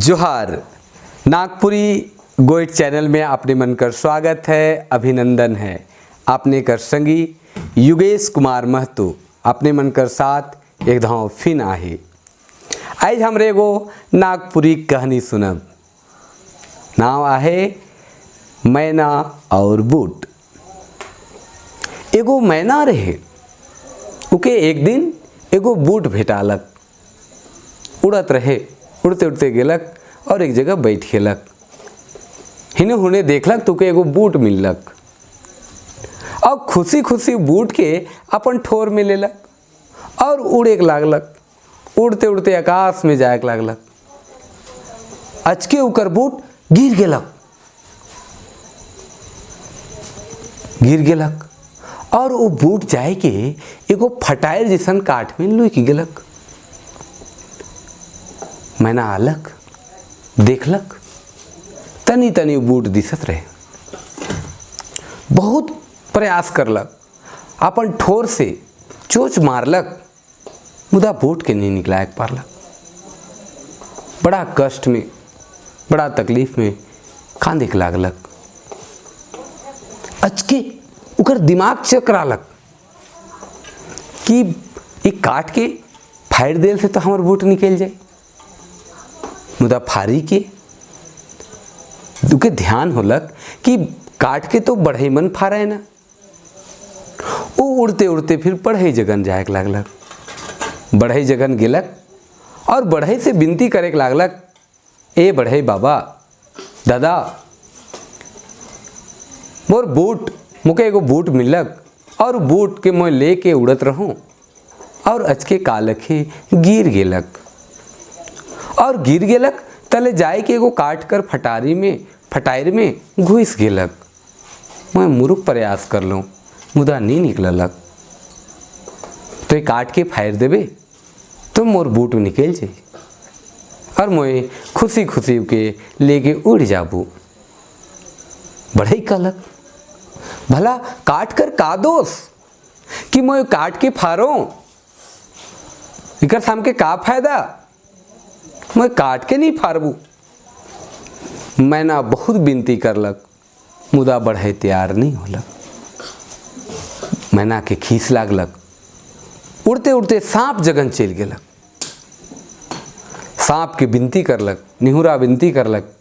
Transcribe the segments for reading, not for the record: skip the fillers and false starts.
जोहार। नागपुरी गोइट चैनल में आपने मन कर स्वागत है, अभिनंदन है। आपने कर संगी युगेश कुमार महतो अपने मन कर साथ एक धाव फिन आहे। आज हमरे एगो नागपुरी कहानी सुनब। नाव आहे मैना और बूट। एगो मैना रहे, उके एक दिन एगो बूट भेटालक। उड़त रहे, उड़ते उड़ते गेलक और एक जगह बैठ गेलक। हिने हुने देखलक तो के एगो बूट मिललक और खुशी खुशी बूट के अपन ठोर में लेलक और उड़े के लागलक। उड़ते उड़ते आकाश में जाए के लागलक। अचके उकर बूट गिर गेलक, गिर गेलक और वो बूट जाए के एगो फटाइल जैसन काठ में लुक गेलक। मैना आलक, देखलक, तनी तनी बूट दिसत रहे। बहुत प्रयास करलक, अपन ठोर से चोच मारलक, मुदा बूट के नहीं निकलाए पारलक। बड़ा कष्ट में, बड़ा तकलीफ में कांदे के लागलक। अचके उकर दिमाग चकरालक कि ई काट के फाड़ देल से तो हमर बूट निकल जाए। मुदा फारी के उके ध्यान होलक कि काट के तो बढ़ई मन फारे ना। वो उड़ते उड़ते फिर बढ़ई जगन जाए के लागलक। बढ़ई जगन गेलक और बढ़ई से विनती करे के लागलक, ए बढ़ई बाबा दादा, मोर बूट, मुके एगो बूट मिलक और बूट के मैं लेके उड़त रहूं और अचके कालखे गिर गेलक और गिर गेलक तले जाए के एगो काट कर फटारी में फटाइर में घुस गेलक। मैं मुरुक प्रयास कर लूँ मुदा नहीं निकललक। तो ये काट के फाड़ देबे तो मोर बूट निकल जाई और मोए खुशी खुशी के लेके उड़ जाबू। बढ़ई कहलक, भला काट कर का दोष कि मोए काट के फारो, इकर साम के का फायदा, मैं काट के नहीं फारबू। मैना बहुत विनती करलक मुदा बढ़े तैयार नहीं होलक। मैना के खीस लागलक। उड़ते उड़ते सांप जगन चल गेलक। सांप के विनती करलक, निहुरा विनती करलक,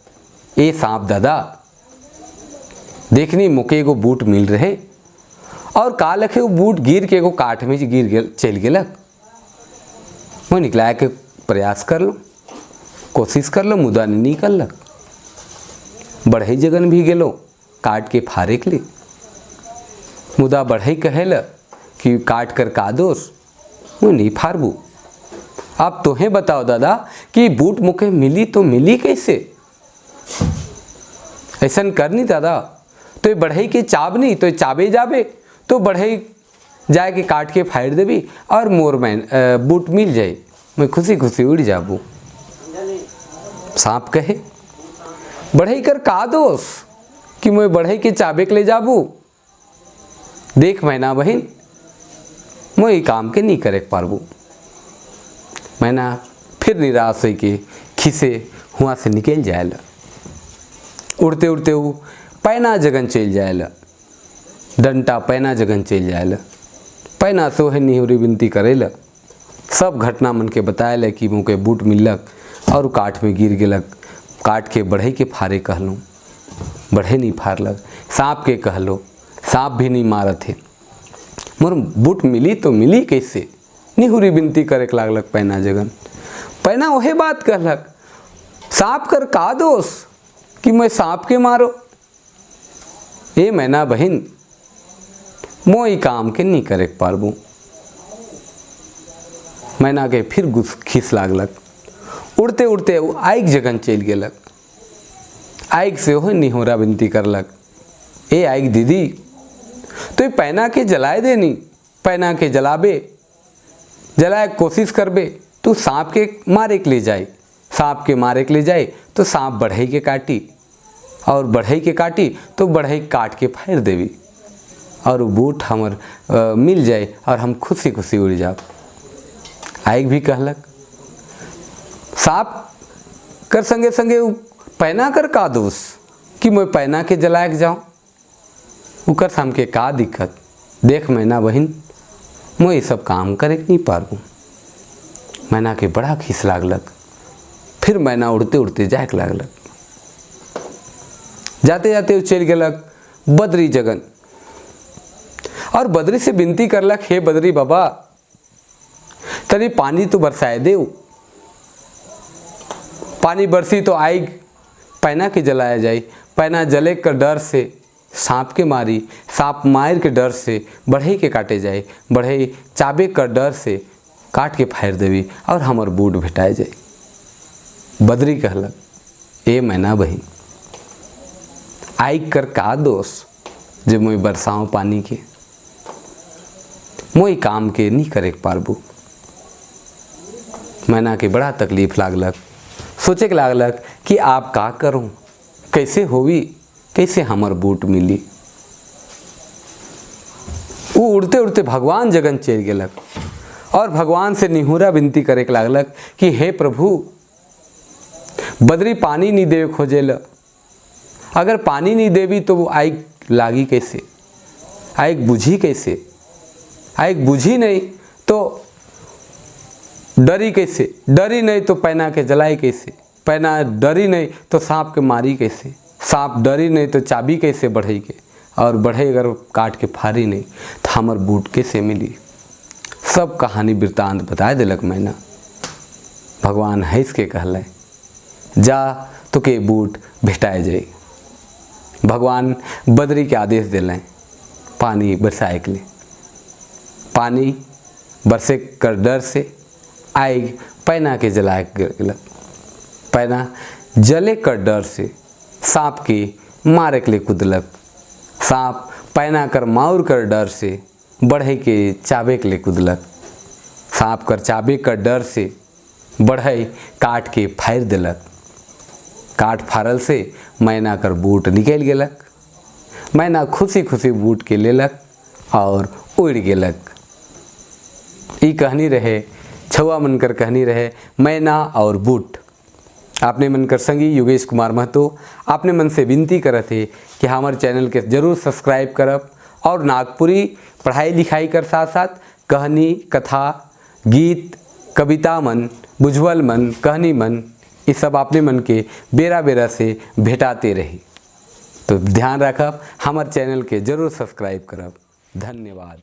ए सांप दादा, देखनी मुके एगो बूट मिल रहे और कालखे वो बूट गिर के एगो काठ में गिर गेल चल गेलक। मैं निकलाए के प्रयास कर लो, कोशिश कर लो, मुदा नहीं निकललक। बढ़ई जगन भी गेलो काट के फारे के लिए, मुदा बढ़ई कहेल कि काट कर का दोष, वो नहीं फारबू। आप तोहें बताओ दादा कि बूट मुके मिली तो मिली कैसे? ऐसा करनी दादा, तो ये बढ़ई के चाबनी तो चाबे जाबे तो बढ़ई जाए के काट के फाड़ देबी और मोर मैन बूट मिल जाए, मैं खुशी खुशी उड़ जाबू। सांप कहे, बढ़ई कर का दोष कि मैं बढ़ई के चाबे के ले जाबू? देख मैना बहन, मैं ई काम के नहीं करे पारबू। मैना फिर निराश हो के खिसे हुआ से निकल जायल। उड़ते उड़ते वो पैना जगन चल जायल, डंटा पैना जगन चल जायल। पैना सोहे निहुरी विनती करेल, सब घटना मन के बतायल कि मुके बूट मिलक और काठ में गिर गेलक, काट के बढ़ई के फारे कहलूँ, बढ़े नहीं फारलक। सांप के कहलो, सांप भी नहीं मारत है, मोर बूट मिली तो मिली कैसे? निहुरी विनती करे के लागलक पैना जगन। पैना वही बात कहलक, सांप कर का दोष कि मैं सांप के मारो? ए मैना बहन, मो ई काम के नहीं करे पारबू। मैना के फिर गुस खीस लागलक। उड़ते उड़ते वो आइग जगन चल गेलक। आइग से हो निहोरा विनती करलक, ए आइग दीदी, तो ये पैना के जलाए देनी, पैना के जलाबे, जलाए कोशिश करबे तो सांप के मारे के ले जाए, सांप के मारे के ले जाए तो सांप बढ़ई के काटी और बढ़ई के काटी तो बढ़ई काट के फाड़ देवी और वो बूट हमर मिल जाए और हम खुशी खुशी उड़ जाब। आइग भी कहलक, सांप कर संगे संगे पैना कर का दोष कि मैं पैना के जलाए के जाऊँ, उकर से हमके का दिक्कत। देख मैना बहिन, मैं ये सब काम करे नहीं पारबू। मैना के बड़ा खीस लागलक। फिर मैना उड़ते उड़ते जाए के लागलक। जाते जाते चल गलक बद्री जगन और बद्री से विनती करलक, हे बद्री बाबा, तनी पानी तो बरसाए देव, पानी बरसी तो आग पैना के जलाया जाए, पैना जले कर डर से सांप के मारी, सांप मार के डर से बढ़ई के काटे जाए, बढ़ई चाबे कर डर से काट के फाड़ देवी और हमर बूट भेटाए जाए। बद्री कहलक, ए मैना बहिन, आग कर का दोष जे मोई बरसाओ पानी के, मोई काम के नहीं करे पारबू। मैना के बड़ा तकलीफ लागलक, सोचे के लागलक कि आप का करूं, कैसे होवी, कैसे हमर बूट मिली। वो उड़ते उड़ते भगवान जगन चल गेलक और भगवान से निहुरा विनती करे के लागलक कि हे प्रभु, बदरी पानी नहीं देवे खोजेल, अगर पानी नहीं देवी तो वो आग लागी कैसे, आग बुझी कैसे, आग बुझी नहीं तो डरी कैसे, डरी नहीं तो पैना के जलाई कैसे, पैना डरी नहीं तो सांप के मारी कैसे, सांप डरी नहीं तो चाबी कैसे बढ़ई के, और बढ़ई अगर काट के फारी नहीं तो हमर बूट कैसे मिली। सब कहानी वृत्तांत बता दिलक मैना। भगवान हंस के कहले, जा तो के बूट भेटाए जाए। भगवान बद्री के आदेश दिलें पानी बरसाए के लिए। पानी बरसे कर डर से आग पैना के जलाए गेलक, पैना जले कर डर से सांप के मारे के लिए कुदलक, सांप पैना कर माउर कर डर से बढ़ई के चाबे के लिए कुदलक, सांप कर चाबे कर डर से बढ़ई काट के फाड़ दिलक, काट फाड़ल से मैना कर बूट निकल गेलक। मैना खुशी खुशी बूट के लेलक और उड़ गेलक। ई कहानी रहे छुआ मनकर कहानी रहे मैना और बूट। आपने मनकर संगी योगेश कुमार महतो आपने मन से विनती करत है कि हमारे चैनल के जरूर सब्सक्राइब करब और नागपुरी पढ़ाई लिखाई कर साथ साथ कहानी, कथा, गीत, कविता मन, बुझवल मन, कहानी मन, ये सब आपने मन के बेरा बेरा से भेटाते रही। तो ध्यान रखब, हमारे चैनल के जरूर सब्सक्राइब करब। धन्यवाद।